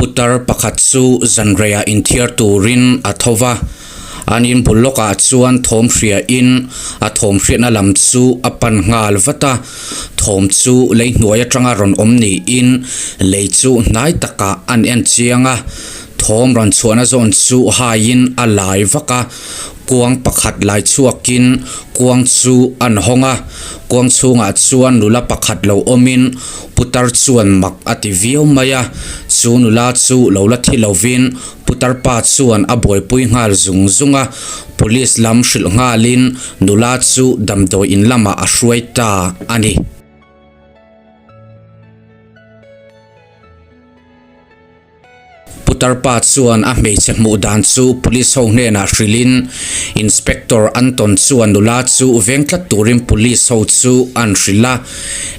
Putar pakhat chu zanreiah inthiar turin a tho va, an in bul lawkah chuan thawm hriain a thawm hriatna lam chu a pan nghal vat a, thawm chu lei hnuai atanga rawn awm niin lei chu hnai takah an en chiang a, thawm rawn chhuahna zawn chu haiin a lai vak a, kuang pakhat lai chhuakin kuang chu an hawng a, kuang chhungah chuan nula pakhat lo awmin Putar chuan mak a ti viau mai a, chu nula chu lo la thi lovin putar pa chuan a buaipui nghal zung zung a, police lam hrilh nghalin nula chu damdawi in lamah a hruai ta a ni. Putar pa chuan a hmeichhe hmuh dan chu police ho hnenah hrilhin Inspector Anton chuan nula chu veng tlat turin police ho chu an hrilh a,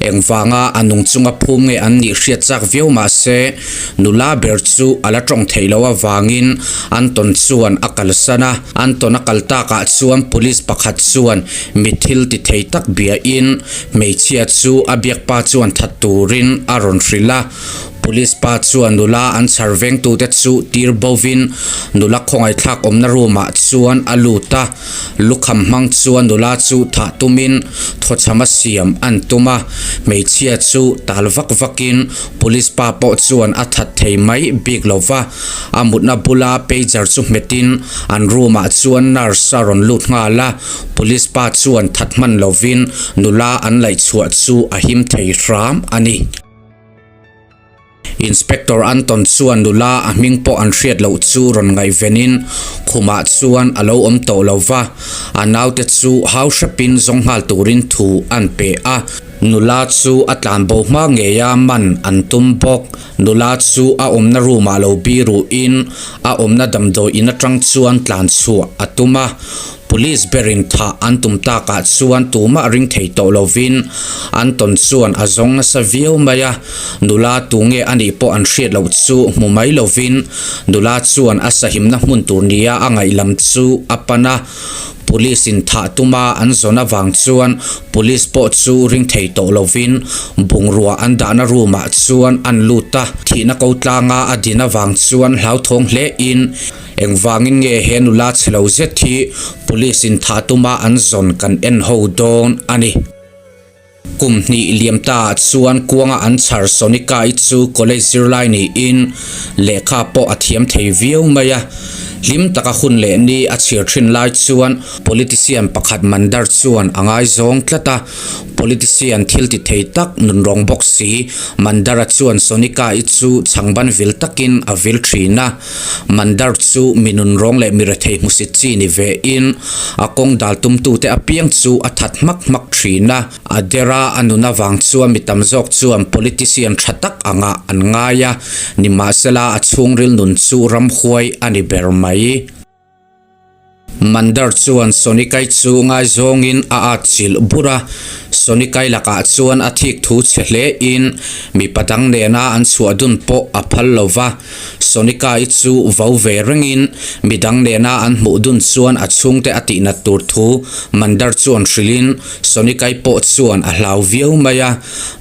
engvanga a nung chunga phum nge an nih hriat chak viau mah se nula ber chu a la tawng theih loh avangin Anton chuan a kalsan a, Anton a kal takah chuan police pakhat chuan mi thil ti thei tak biain hmeichhia chu a biakpa chuan that turin a rawn hrilh a. Police pa chuan nula an chhar vengtute chu tir bovin nula khawngaihthlak awmna room ah chuan a lut a, lukham hmang chuan nula chu thah tumin thawchham a siam an tum a, hmeichhia chu tal vak vakin police pa pawh chuan a that thei mai bik lo va, a mutna bula pager chu hmetin an room ah chuan nurse a rawn lut nghal a, police pa chuan that hman lovin nula an laih chhuah chu a him thei hram a ni. Inspector Anton chuan nula a hming pawh an hriat loh chu rawn ngaihvenin khumah chuan a lo awm tawh lo va, a naute chu hau hrepin zawng nghal turin thu an pe a. Nula chu a tlanbo hma ngeia man an tum bawk. Nula chu a awmna room ah lo biruhin a awmna damdawi in atang chuan tlan chhuah a tum a. Police berin thah an tum takah chuan tumah ring thei tawh lovin Anton chuan a zawng nasa viau mai a, nula tunge a nih pawh an hriat loh chu hmu mai lovin nula chuan a sahimna hmun tur nia a ngaih lam chu a pan a, Police in thah tuma an zawn avang chuan Police pawh chu ring thei tawh lovin bungrua an dahna room ah chuan an lut a, thihna ko tlanga a din avang chuan hlauthawng hle in Engvangin nge he nula chhe lo zet hi police in thah tuma an zawn kan en ho dawn a ni. Kum hnih liam ta ah chuan kuanga an chhar Sonika-i chu college zirlai niin lehkha pawh a thiam thei viau mai a. Hlim taka hun leh ni a chhir thin lai chuan politician pakhat Mandar chuan a ngaizawng tlat a. Politician thil ti thei tak nunrawng bawk si Mandara chuan Sonika-i chu chhangban vil takin a vil thin a. Mandar chu mi nunrawng leh mi rethei hmusit chi ni ve in a kawng dal tumtute apiang chu a that hmak hmak thin a. A dera a nun avang chuan mi tam zawk chuan politician tha tak angah an ngai a, nimahsela a chhungril nun chu ramhuai a ni ber mai. Mandar chuan Sonikai chu ngaizawngin a at chilh bur a, Sonikai lakah chuan a thik thu chhe hle in mipa dang nena an chhuah dun pawh a phal lo va, Sonikai chu vo ve rengin midang nena an hmuh dun chuan a chhungte a tihnat tur thu Mandar chuan hrilhin Sonikai pawh chuan a hlau viau mai a,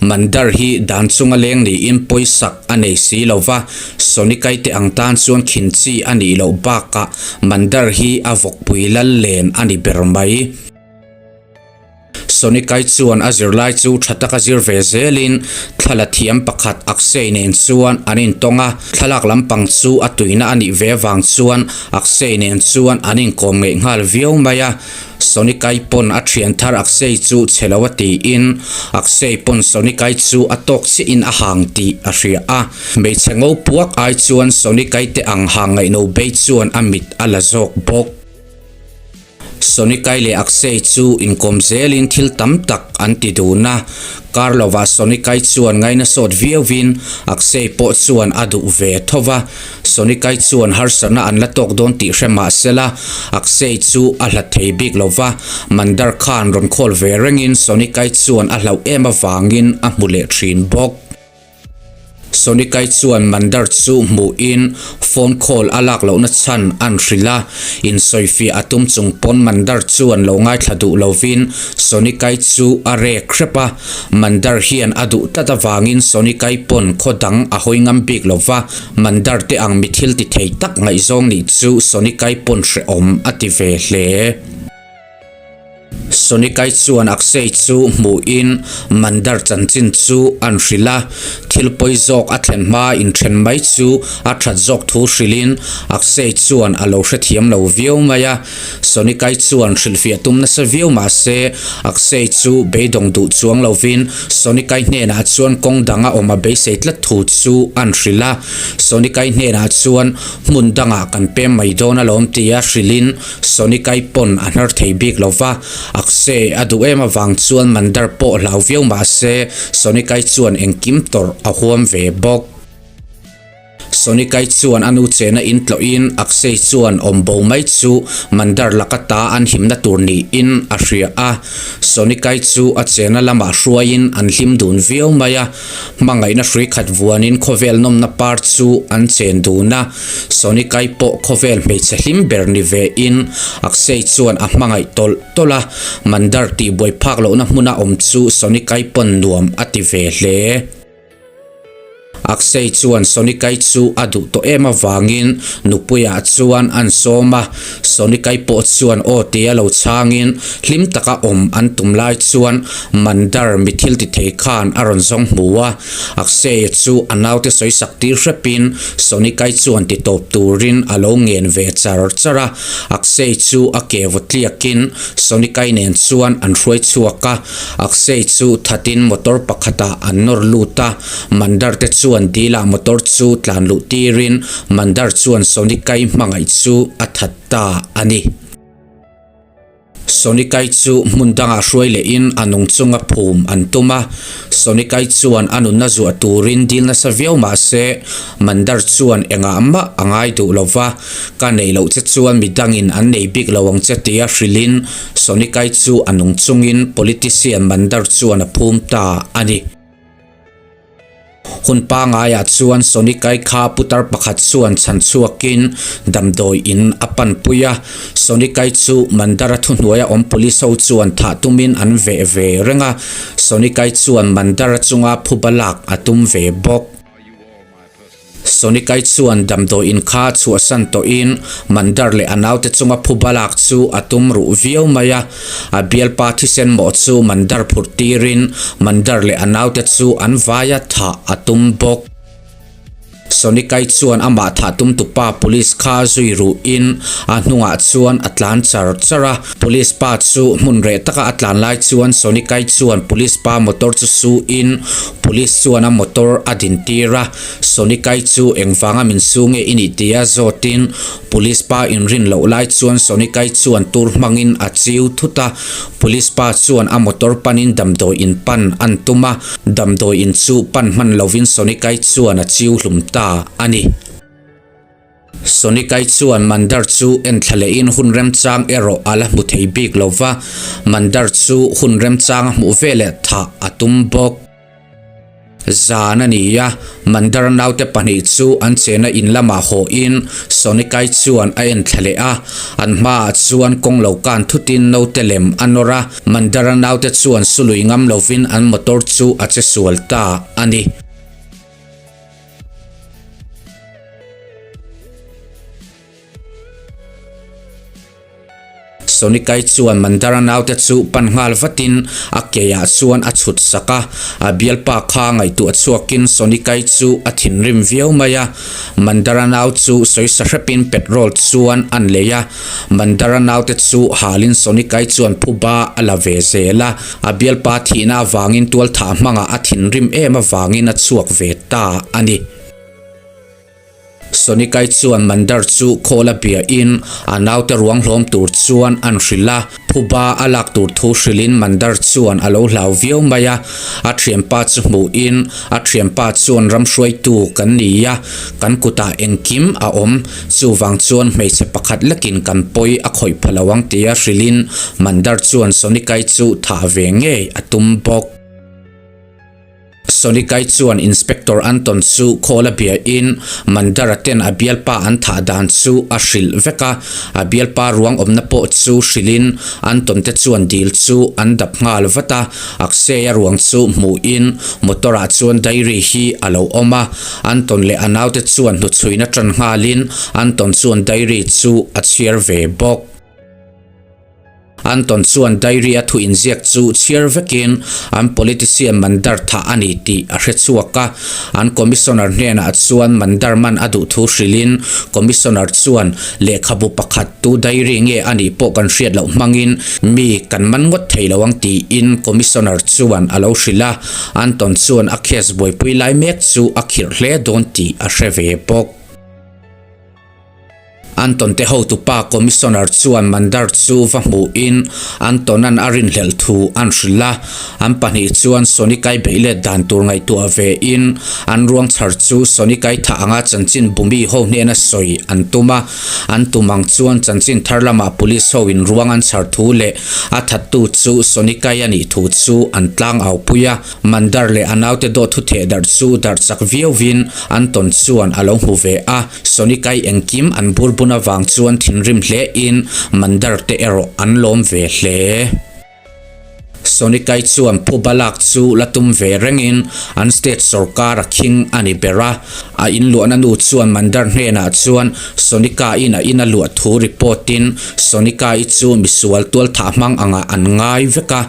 Mandar hi dan chunga leng niin pawisak a nei si lo va, Sonikai te ang tan chuan khin chi a nih loh bakah Mandar hi a vawkpui lal len a ni ber mai. Sonikai chuan a zirlai chu tha taka zir ve zelin thla la thiam pakhat Akshay nen chuan an intawng a, thlalak lampang chu a tuina a nih ve avang chuan Akshay nen chuan an inkawm ngeih nghal viau mai a. Sonikai pawn a thian thar Akshay chu chhe lo a tiin Akshay pawn Sonikai chu a tawk chiah in a hang tih a hria a. Hmeichhe ngo puak ai chuan Sonikai te ang hang ngaihno bei chuan a mit a la zawk bawk. Sonikai leh Akshay chu inkawm zelin thil tam tak an ti dun a. Kar lovah Sonikai chuan ngaina sawt viauin Akshay pawh chuan a duh ve tho va. Sonikai chuan harsatna an la tawk dawn tih hre mah sela, Akshay chu a hlat thei bik lo va, Mandar khan rawn khawl ve rengin Sonikai chuan a hlauh em avangin a hmu leh thin bawk. Sonikai chuan Mandar chu hmuhin phone call a lak lohna chhan an hrilh a, insawifiah a tum chung pawn Mandar chuan lo ngaithla duh lovin Sonikai chu a rek hrep a, Mandar hian a duh tlat avangin Sonikai pawn khaw dang a hawi ngam bik lova, Mandar te ang mi thil ti thei tak ngaihzawng nih chu Sonikai pawn hrehawm a ti ve hle. Sonikai chuan Akshay chu hmuhin Mandar chanchin chu an hrilh a, thil pawi zawk a thlen hma inthen mai chu a that zawk thu hrilhin Akshay chuan a lo hrethiam lo viau mai a. Sonikai chuan hrilhfiah tum nasa viau mah se Akshay chu beidawng duh chuang lovin Sonikai hnenah chuan kawng dang a awm a beisei tlat thu chu an hrilh a. Sonikai hnenah chuan hmun dangah kan pem mai dawn alawm tia hrilhin Sonikai pawn a hnar thei bik lo va, Akshay a duh em avang chuan Mandar pawh hlau viau mah se Sonikai chuan engkim tawrh a huam ve bawk. Sonikai chuan a nu chena in tlawhin Akshay chuan awm bo mai chu Mandar laka ta an himna tur niin a hria a. Sonikai chu a chena lamah hruaiin an hlim dun viau mai a. Hmangaihna hrui khat vuanin khawvel nawmna par chu an chen dun a, Sonikai pawh khawvel hmeichhe hlim ber ni ve in Akshay chuan a hmangaih tawlh tawlh a, Mandar tih buai phak lohna hmuna awm chu Sonikai pawn nuam a ti ve hle. Akshay chuan Sonikai chu a duh tawh em avangin nupuiah chuan an sawm a, Sonikai pawh chuan aw tia lo chhangin hlim taka awm an tum lai chuan Mandar mi thil ti thei khan a rawn zawng hmu a, Akshay-a chu a naute sawi sak tir hrepin Sonikai chuan ti tawp turin a lo ngen ve char char a, Akshay chu a ke vaw tliakin Sonikai nen chuan an hruai chhuak a, Akshay chu thatin motor pakhatah an nawr lut a, Mandar te chuan dilah motor chu tlan luh tirin Mandar chuan Sonikai hmangaih chu a that ta a ni. Sonikai chu hmun dangah hruai lehin a nung chunga phum an tum a, Sonikai chuan a nunna zuah turin dil nasa viau mah se Mandar chuan engah mah a ngai duh lo va, ka neih loh che chuan mi dangin an nei bik lo ang che tia hrilhin Sonikai chu a nung chungin politician Mandar chuan a phum ta a ni. Hun pangaiah chuan Sonikai kha putar pakhat chuan chhan chhuakin damdawi in a panpui a. Sonikai chu Mandara thuhnuaia awm police ho chuan thah tumin an veh ve reng a. Sonikai chuan Mandara chunga phuba lak a tum ve bawk. Sonikai chuan damdawi in kha chhuahsan tawhin Mandar leh a naute chunga phuba lak chu a tum ruh viau mai a. A bialpa thisen mawh chu Mandar phurh tirin Mandar leh a naute chu an vaia thah a tum bawk. Sonikai chuan amah thah tum tupa police kha zui ruhin a hnungah chuan a tlan char char a. Police pa chu hmun reh taka a tlan lai chuan Sonikai chuan police pa motor chu suin police chuan a motor a din tir a. Sonikai chu engvanga min su nge i nih tia zawtin police pa inrin loh lai chuan Sonikai chuan tur hmangin a chiu thut a. Police pa chuan a motor panin damdawi in pan an tum a, damdawi in chu pan hman lovin Sonikai chuan a chiu hlum ta a ni. Sonikai chuan Mandar chu enthla lehin hun remchang erawh a la hmu thei bik lo va, Mandar chu hun remchang a hmuh veleh thah a tum bawk. Zan a ni a, Mandar naute pahnih chu an chena in lamah hawhin Sonikai chuan a enthla leh a, an hmaah chuan kawng lo kan thutin naute lem a nawr a, Mandar naute chuan sului ngam lovin an motor chu a che sual ta a ni. Sonikai chuan Mandara naute chu pan nghal vatin a keiah chuan a chhut sak a, a bialpa kha ngaihtuah chhuakin Sonikai chu a thinrim viau mai a. Mandara nau chu sawisa hrepin petrol chuan an lei a, Mandara naute chu halin Sonikai chuan phuba a la ve zel a. A bialpa thihna avangin tualthah hmangah a thinrim em avangin a chhuak ve ta a ni. Sonikai chuan Mandar chu khawl a biahin a naute ruang hlawm tur chuan an hrilh a, phuba a lak tur thu hrilhin Mandar chuan a lo hlau viau mai a. A thianpa chu hmuhin a thianpa chuan ramhruaitu kan ni a, kan kutah engkim a awm, chuvang chuan hmeichhe pakhat lekin kan pawi a khawih pha lo ang tia hrilhin Mandar chuan Sonikai chu thah ve ngei a tum bawk. Sonikai chuan Inspector Anton chu call a bia in Mandara ten a bialpa an thah dan chu a hrilh vek a, a bialpa ruang awmna pawh chu hrilhin Anton te chuan dil chu an dap nghal vat a, Akshay-a ruang chu hmuhin motor ah chuan diary hi a lo awm a, Anton leh a naute chuan hnuchhuina tan nghalin Anton chuan diary chu a chhiar ve bawk. Anton chuan diary a thu inziak chu chhiar vekin an politician Mandar thah a ni tih a hre chhuak a. An commissioner hnenah chuan Mandar man a duh thu hrilhin commissioner chuan lehkhabu pakhat tu diary nge a nih pawh kan hriat loh hmangin mi kan man ngawt thei lo ang tiin commissioner chuan a lo hrilh a. Anton chuan a case buaipui lai mek chu a khirh hle dawn tih a hre ve bawk. Anton te hotupa Commissioner chuan Mandar chu va hmuhin Anton-a'n a rinhlelh thu an hrilh a. An pahnih chuan Sonikai beihlet dan tur ngaihtuah vein an ruang chhar chu Sonikai thah anga chanchin bumi ho hnena sawi an tum a. An tum ang chuan chanchin thar lamah Police ho in ruang an chhar thu leh a thattu chu Sonikai a nih thu chu an tlang au pui a. Mandar leh a naute dawt thu theh darh chu darh chak viauvin Anton chuan a lo hmu ve a. Sonikai engkim an bur bun avang chuan thinrim hle in Mandar te erawh an lawm ve hle. Sonikai chuan Phu Balak chu la tum ve rengin an state sorkar a khing a ni ber a. A inluahna nu chuan Mandar hnenah chuan Sonika-in a in a luah thu report in Sonika-i chu misual tualthah hmang angah an ngai vek a.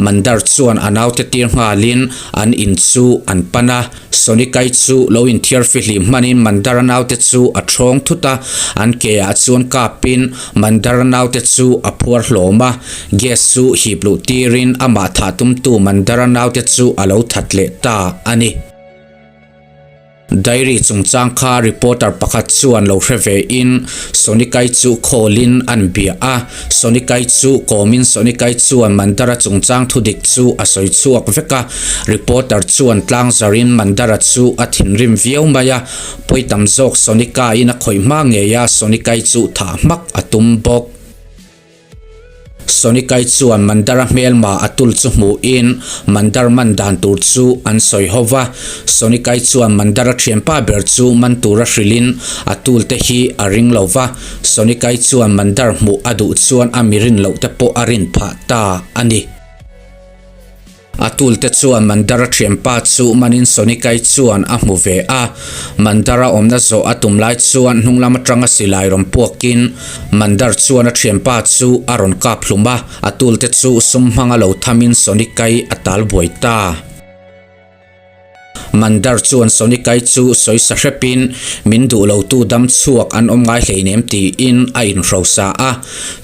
Mandar chuan a naute tir nghalin an in chu an pan a. Sonikai chu lo inthiar fihlim hmanin Mandara naute chu a thawng thut a, an ke ah chuan kapin Mandara naute chu a phuar hlawm a, gas chu hip luh tirin amah thah tumtu Mandara naute chu a lo that leh ta a ni. Diary chungchang kha reporter pakhat chuan lo hre ve in Sonikai chu call in an bia a, Sonikai chu kawmin Sonikai chuan Mandara chungchang thudik chu a sawi chhuak vek a, reporter chuan tlang zarin Mandara chu a thinrim viau mai a, pawi tam zawk Sonika in a khawih hma ngei a Sonikai chu thah hmak a tum bawk. Sonikai chuan Mandara hmelma a tul chu hmuhin Mandar man dan tur chu an sawi ho va. Sonikai chuan Mandara thianpa ber chu man tura hrilhin a tul te hi a ring lo va. Sonikai chuan Mandar hmuh a duh chuan a mi rin loh te pawh a rin phah ta a ni. A tulte chuan Mandara thianpa chu manin Sonikai chuan a hmu ve a. Mandara awmna zawh a tum lai chuan hnung lam atanga silai rawn puakin Mandar chuan a thianpa chu a rawn kap hlum a. A tulte chu sum hmanga lo thamin Sonikai a tal buai ta. Mandar chuan Sonikai chu sawi sa hrepin, Min duh lotu dam chhuak an awm ngai hleinem tiin a inhrosa a.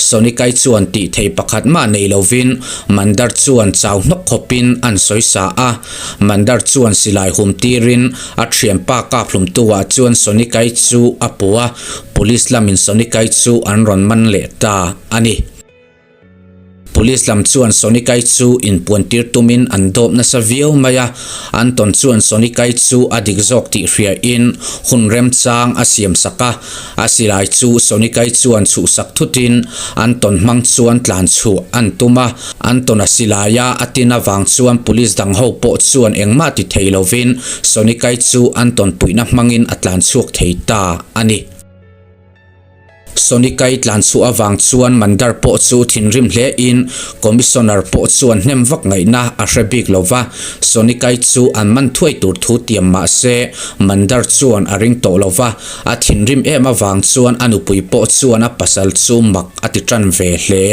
Sonikai chuan tih thei pakhat mah nei lovin Mandar chuan chau hnawk khawpin an sawi sa a. Mandar chuan silai hum tirin a thianpa kap hlumtuah chuan Sonikai chu a pu a, Police lamin Sonikai chu an rawn man leh ta a ni. Police lam chuan Sonikai chu inpuantir tumin an dawp nasa viau mai a, Anton chuan Sonikai chu a dik zawk tih hriain hun remchang a siam sak a, a silai chu Sonikai chuan chhuhsak thutin Anton hmang chuan tlan chhuah an tum a, Anton-a silaia a tin avang chuan police dang ho pawh chuan engmah ti thei lovin Sonikai chu Anton puihna hmangin a tlan chhuak thei ta a ni. Sonikai tlan chhuah avang chuan Mandar pawh chu thinrim hle in Commissioner pawh chuan hnem vak ngaihna a hre bik lo va, Sonikai chu an man thuai tur thu tiam mah se Mandar chuan a ring tawh lo va, a thinrim em avang chuan a nupui pawh chuan a pasal chu mak a ti tan ve hle.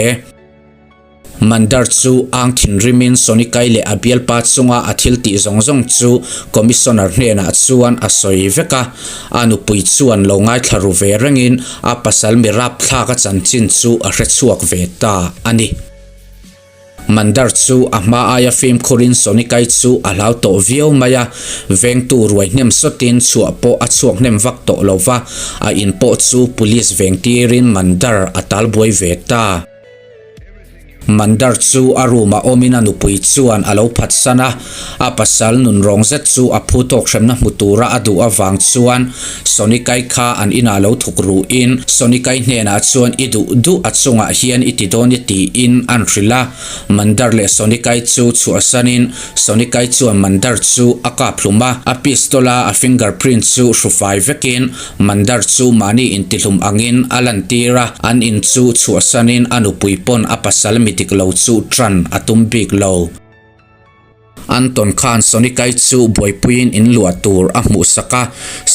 Mandar chu ang thinrimin Sonikai leh a bialpa chunga a thil tih zawng zawng chu Commissioner hnenah chuan a sawi vek a. A nupui chuan lo ngaithla ru ve rengin a pasal mi rapthlak a chanchin chu a hre chhuak ve ta a ni. Mandar chu a hma aia fimkhurin Sonikai chu a hlau tawh viau mai a, vengtu ruai hnem sawtin chhuah pawh a chhuak hnem vak tawh lo va, a in pawh chu Police vengtirin Mandar a talbuai ve ta. Mandar chu a room-ah awmin a nupui chuan a lo phatsan a, a pasal nunrawng zet chu a phu tawk hremna hmu tura a duh avang chuan Sonikai kha an inah lo thuk ruhin Sonikai hnenah chuan i duh duh a chungah hian i ti dawn i tiin an hrilh a. Mandar leh Sonikai chu chhuahsanin Sonikai chuan Mandar chu a kap hlum a, a pistol-a a fingerprint chu hrufai vekin Mandar chu mahni intihlum angin a lantir a, an in chu chhuahsanin a nupui pawn a pasal mi dik lo chu tan a tum bik lo. Anton khan Sonikai chu buaipuiin in luah tur a hmuhsak a,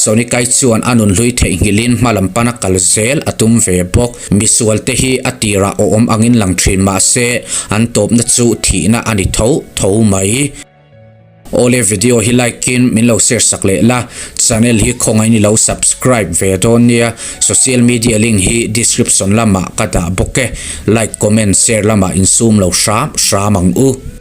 Sonikai chuan a nunhlui theihnghilhin hmalam pana kal zel a tum ve bawk. Misualte hi a tirah awm angin lang thin mah se an tawpna chu thihna a ni tho tho mai. Awle video hi like in min lo share sak leh la, channel hi khawngaih in i lo subscribe ve dawn nia, social media link hi description lamah ka dah bawk e, like comment share lamah insum lo hram hram ang u.